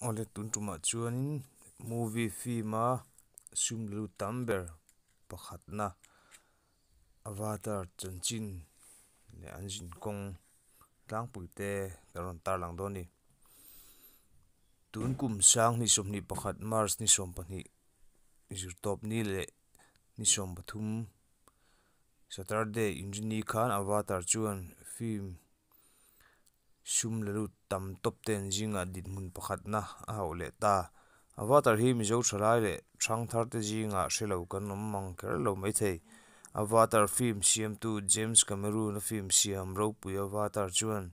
Awle tun tumah chuanin movie film a sum lut tam ber pakhatna avatar chanchin leh an zinkawng tlangpui te kan rawn tarlang dawn a ni. Tun kum sanghnih 21 March ni 12 zirtawp ni leh ni 13 Saturday inrini khan avatar chuan film Sum la lut tam top ten zingah dinhmun pakhatna a hauh leh ta. Avatar hi Mizo thalai leh thangthar te zingah hre lo kan awm mang kher lo maithei. Avatar film siamtu James Cameron-a film siam ropui Avatar chuan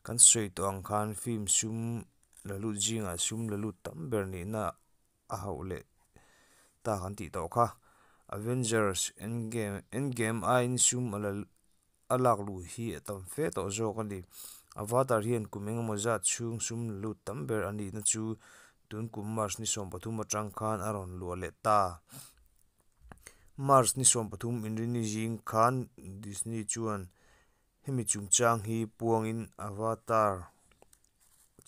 kan sawi tawh ang khan film sum la lut zingah sum la lut tam ber nihna a hauh leh ta kan tih tawh kha. Avengers Endgame Endgame aiin sum a la A lak luh hi a tam fe tawh zawk a ni. Avatar hian kum engemaw zat chhung sum la lut tam ber a nihna chu tun kum March ni 13 atang khan a rawn luah leh ta. March ni 13 inrini zing khan Disney chuan hemi chungchang hi puangin Avatar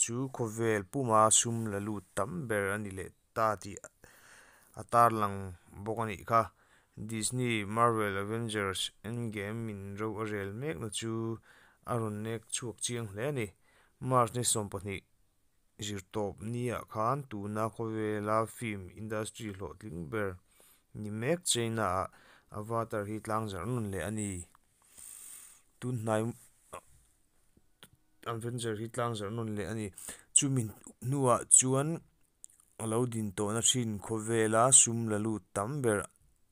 chu khawvel puma sum la lut tam ber a ni leh ta tih a tarlang bawk a nih kha. Disney, Marvel, Avengers, Endgame in ro a rel mekna chu a rawn nek chhuak chiang hle a ni. March ni 20 zirtawp niah khan tuna khawvela film industry hlawhtling ber ni mek China-ah Avatar hi tlangzarh nawn leh a ni. Tunhnai Avenger hi tlangzarh nawn leh a ni. Chumi hnuah chuan a lo din tawhna thin khawvela sum la lut tam ber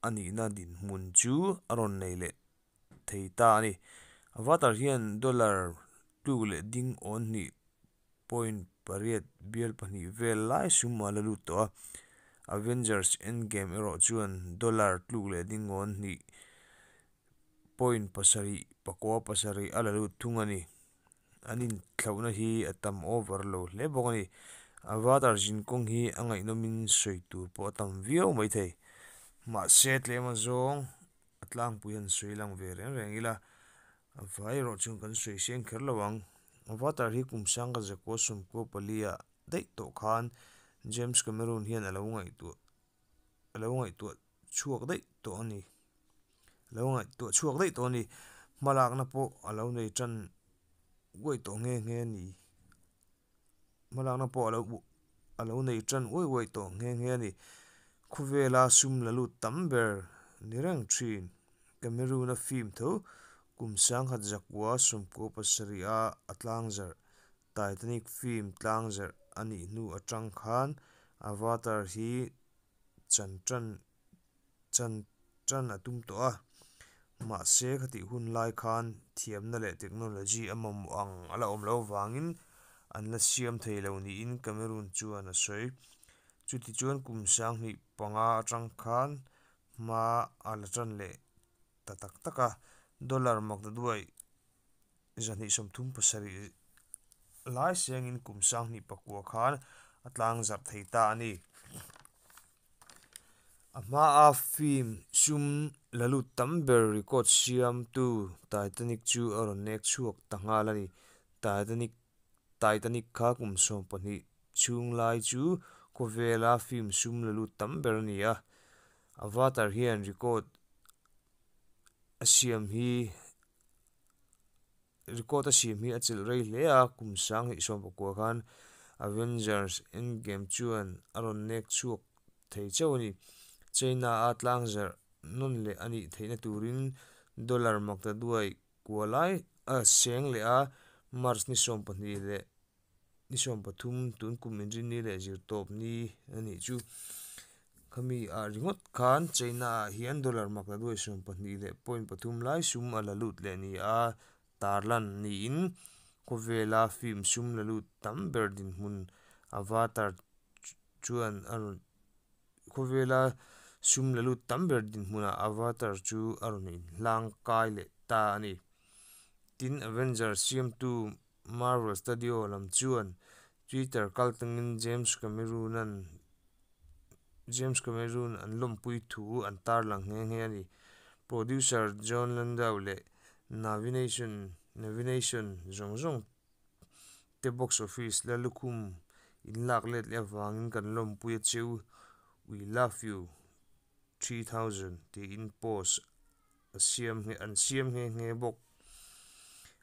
a nihna dinhmun chu a rawn nei leh thei ta a ni. Avatar hian dollar tluk leh ding awn hnih point pariat bial pahnih vel lai sum a la lut tawh a. Avengers Endgame erawh chuan dollar tluk leh ding awn hnih point pasarih pakua pasarih a la lut thung a ni. An inthlauhna hi a tam over lo hle bawk a ni. Avatar zinkawng hi a ngaihnawmin sawi tur pawh a tam viau mai thei. Mahse tlem azawng a tlangpui han sawi lang ve reng reng ila, a vai erawh chuan kan sawi seng kher lo ang. Avatar hi kum sangka zakua sawmkua pali ah daih tawh khan James Cameron hian a lo ngaihtuah a lo ngaihtuah chhuak daih tawh a ni. A lo ngaihtuah chhuak daih tawh a ni. Hmalakna pawh a lo nei tan uai tawh nghe nghe a ni. Hmalakna pawh a lo a lo nei tan uai uai tawh nghe nghe a ni. Khawvela sum la lut tam ber ni reng thin. Cameroon-a film tho kum sangkhat zakua 97 a a tlangzarh Titanic film tlangzarh a nih hnu atang khan Avatar hi chan tan chan tan a tum tawh a, mahse khatih hun lai khan thiamna leh technology a mamawh ang a la awm loh avangin an la siam thei lo niin Cameron chuan a sawi. Chutichuan kum 2005 atang khan hma a la tan leh ta tak tak a, dollar maktaduai 237 lai sengin kum 2009 khan a tlangzarh thei ta a ni. A hmaa film sum la lut tam ber record siamtu Titanic chu a rawn nek chhuak ta nghal a ni. Titanic Titanic kha kum 12 chhung lai chu khawvela film sum la lut tam ber a ni a. Avatar hian record a siam hi Record a siam hi a chelh rei hle a, kum 2019 khan Avengers Endgame chuan a rawn nek chhuak thei chauh a ni. China-a tlangzarh nawn leh a nih theihna turin dollar maktaduai kua lai a seng leh a, March ni 12 leh Ni 13 tun kum inrinni leh zirtawp ni a nih chu. Khami ah ringawt khan China ah hian dollar mak la duai 12 leh point pathum lai sum a la lut leh ni a tarlan niin khawvela film sum la lut tam ber dinhmun Avatar chuan a rawn khawvela sum la lut tam ber dinhmunah Avatar chu a rawn inhlang kai leh ta a ni. Tin Avengers siamtu Marvel Studio lam chuan Twitter kaltlangin James Cameron-a'n James Cameron an lawmpui thu an tarlang nghe nghe a ni. Producer Jon Landau leh Navination Navination zawng zawng te box office la lukhum In lak let leh avangin kan lawmpui a che u, we love you 3000 tiin post a siam an siam nghe nghe bawk.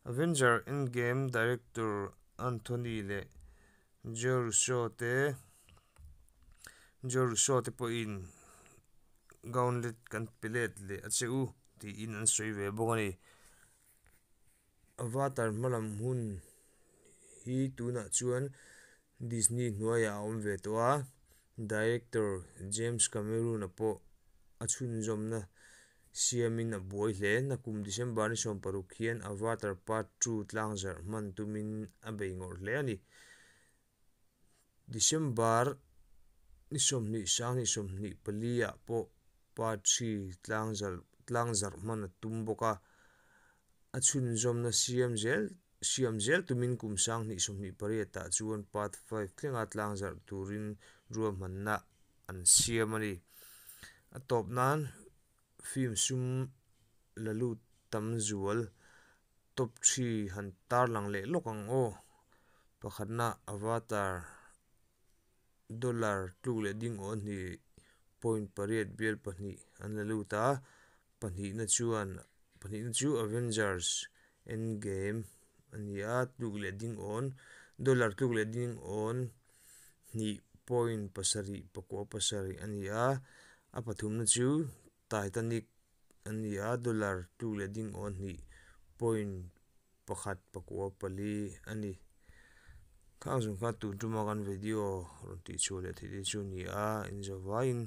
Avenger Endgame director Anthony leh Joe Russo te Joe Russo te pawhin Gauntlet kan pe let leh a che u tiin an sawi ve bawk a ni. Avatar hmalam hun hi tunah chuan Disney hnuaiah a awm ve tawh a, director James Cameron-a pawh a chhunzawmna siamin a buai hle. Nakum December ni 16 hian Avatar Part 2 tlangzarh hman tumin a bei ngawrh hle a ni. December ni 20 2024 ah pawh Part 3 tlangzarh hman a tum bawk a, a chhunzawmna siam zel siam zel tumin kum 2028 ah chuan Part 5 thlenga tlangzarh turin ruahmanna an siam a ni. A tawp nan film sum la lut tam zual top 3 han tarlang leh lawk ang aw. Pakhatna Avatar dollar tluk leh ding awn 2.8 bial pahnih an la lut a, pahnihna chuan pahnihna chu Avengers Endgame a ni a, tluk leh ding awn dollar tluk leh ding awn 2.7 7 a ni a, a pathumna chu Titanic a ni a, dollar tluk leh ding awn 2.1 9 4 a ni. Khang zawng kha tun tuma kan video rawn tih chhuah leh theih te chu a ni a, in zavaiin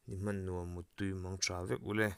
ni hman nuam muttui mang tha vek u le.